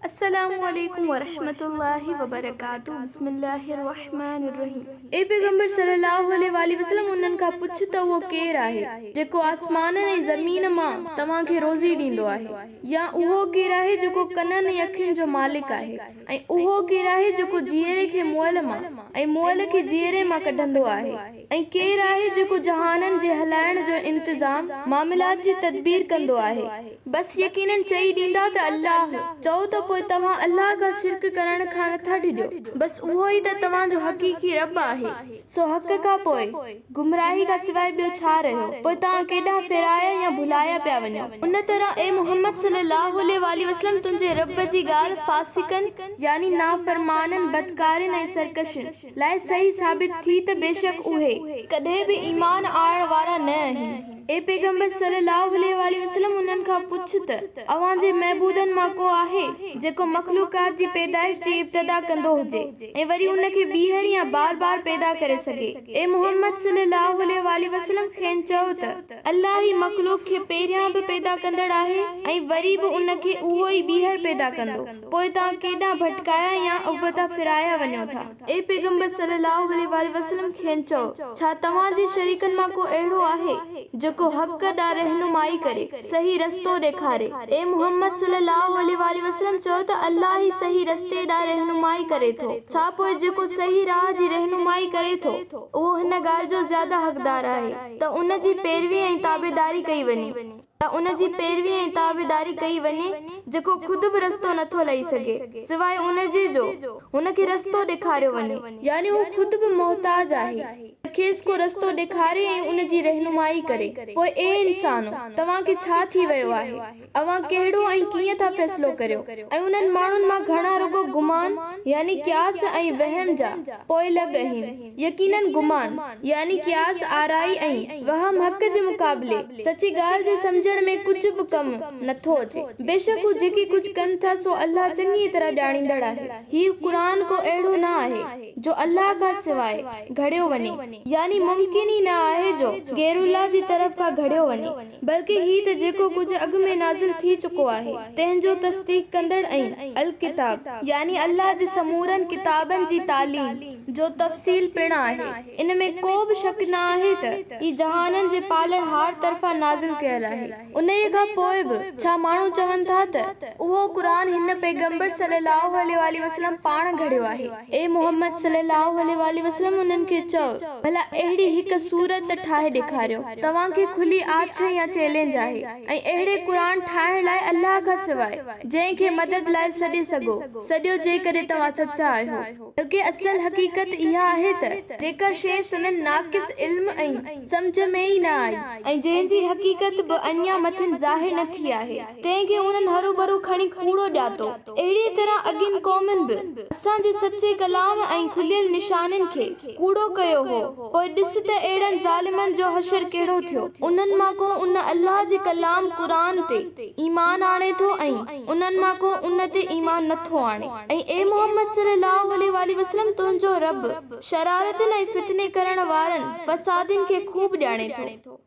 السلام عليڪم ورحمة الله وبرڪاته بسم الله الرحمٰن الرحيم اي پيغمبر صلي الله عليه واٰله وسلم انهن کان پڇ ته اهو ڪير آهي جيڪو آسمانن ۽ زمين مان توهان کي روزي ڏيندو آهي يا اهو ڪير آهي جيڪو ڪنن ۽ اکين جو مالڪ آهي ۽ اهو ڪير آهي جيڪو جيئري کي مئل مان ۽ مئل کي جيئري مان ڪڍندو آهي ۽ ڪير آهي جيڪو جهانن جي هلائڻ جو انتظام، معاملات جي تدبير، ڪندو آهي. بس يقيناً چئي ڏيندا ته الله، چئو ته پوء توهان الله کان شرڪ ڪرڻ کان نٿا ڊڄو؟ بس اهو ئي ته توهان جو حقيقي رب آهي، سو حق کان پوء، گمراهي کان سواء ٻيو ڇا رهيو؟ پوء توهان ڪيڏانهن ڦيرايا يا ڀلايا پيا وڃو؟ ان طرح اي محمد صلي الله عليه واٰله وسلم تنهنجي رب جي ڳالهه فاسقن، يعني نافرمانن، بدڪارين ۽ سرڪشن، لاء صحيح ثابت ٿي ته بيشڪ اهي، ڪڏهن به ايمان آڻڻ وارا نه آهن. اي پيغمبر صلّي اللّٰه عليه واٰله وسلّم انهن کان پڇ ته اوهان جي معبودن مان ڪو آهي جيڪو مخلوقات جي پيدائش جي ابتدا ڪندو هجي ۽ وري ان کي ٻيهر يا بار بار پيدا ڪري سگهي؟ اي محمّد صلّي اللّٰه عليه واٰله وسلّم کين چئو ته الله ئي مخلوق کي پهريان به پيدا ڪندڙ آهي ۽ وري به ان کي اهو ئي ٻيهر پيدا ڪندو پوء توهان ڪيڏانهن ڀٽڪايا يا ابتا ڦيرايا وڃو ٿا؟ اي پيغمبر صلّي اللّٰه عليه واٰله وسلّم کين چئو، ڇا توهان جي شريڪن مان ڪو اهڙو آهي، جيڪو حق ڏانهن رهنمائي ڪري، صحيح رستو ڏيکاري؟ اي محمّد صلّي اللّٰه عليه واٰله وسلّم چئو ته الله ئي صحيح رستي ڏانهن رهنمائي ڪري ٿو، ڇا پوء جيڪو صحيح راهه جي رهنمائي ڪري ٿو، اهو هن ڳالهه جو زياده حقدار آهي ته ان جي پيروي ۽ تابعداري ڪئي وڃي؟ ته ان جي پيروي ۽ تابعداري ڪئي وڃي جيڪو خود به رستو نٿو لهي سگهي سواء ان جي جو هن کي رستو ڏيکاريو وڃي. يعني هو خود به محتاج آهي ته کيس ڪو رستو ڏيکاري ۽ ان جي رهنمائي ڪري. پوء اي انسانو! توهان کي ڇا ٿي ويو آهي؟ اوهان ڪهڙو ۽ ڪيئن ٿا فيصلو ڪريو؟ ۽ انهن ماڻهن مان گهڻا رڳو گمان، يعني قياس ۽ وهم، جا پوئلڳ اهن. يقيناً گمان، يعني قياس آرائي ۽ وهم حق جي مقابلي، سچي ڳالهه جي سمجهڻ ۾ ڪجهه به ڪم نه ٿو اچي. بيشڪ هو جيڪي ڪجهه ڪن ٿا سو الله چڱيء طرح ڄاڻيندڙ آهي. هي قرآن ڪو اهڙو نه آهي، جو الله کان سواء گهڙيو وڃي، يعني ممڪن ئي نه آهي جو غير الله جي طرف کان گهڙيو وڃي، بلڪه هي ته جيڪو ڪجهه اڳ ۾ نازل ٿي چڪو آهي، تنهن جو تصديق ڪندڙ ۽ الڪتاب، يعني الله جي سمورن ڪتابن جي تعليم، جو تفصيل پڻ آهي. ان ۾ ڪو به شڪ نه آهي ته هي جهانن جي پالڻهار طرفان نازل ڪيل آهي. انهيء کان پوء به ڇا ماڻهو چون ٿا ته اهو قرآن هن پيغمبر صلي الله عليه واٰله وسلم پاڻ گهڙيو آهي. اي محمد صلي الله عليه واٰله وسلم انهن کي چئو، ڀلا اهڙي هڪ سورت ته ٺاهي ڏيکاريو. توهان کي کلي آڇ يا چئلينج آهي ۽ اهڙي قرآن ٺاهڻ لاء الله کان سواء جنهن کي مدد لاء سڏي سگهو، سڏيو جيڪڏهن توهان سچا آهيو. بلڪه اصل حقيقت اها آهي ته جيڪا شيء سندن ناقص علم ۽ سمجهه ۾ ئي نه آئي ۽ جنهن جي حقيقت به اڃا مٿن ظاهر نه ٿي آهي، تنهن کي انهن هروڀرو کڻي ڪوڙو ڄاتو. اهڙيء طرح اڳين قومن به اسان جي سچي ڪلام ۽ کليل نشانين کي ڪوڙو ڪيو هو، پوء ڏس ته اهڙن ظالمن جو حشر ڪهڙو ٿيو. انهن مان ڪو ان الله جي ڪلام، قرآن، تي ايمان آڻي ٿو ۽ انهن مان ڪو ان تي ايمان نه ٿو آڻي. ۽ اي محمد صلي الله عليه واٰله وسلم تنهنجو رب شرارتن ۽ فتني ڪرڻ وارن، فسادين، کي خوب ڄاڻي ٿو.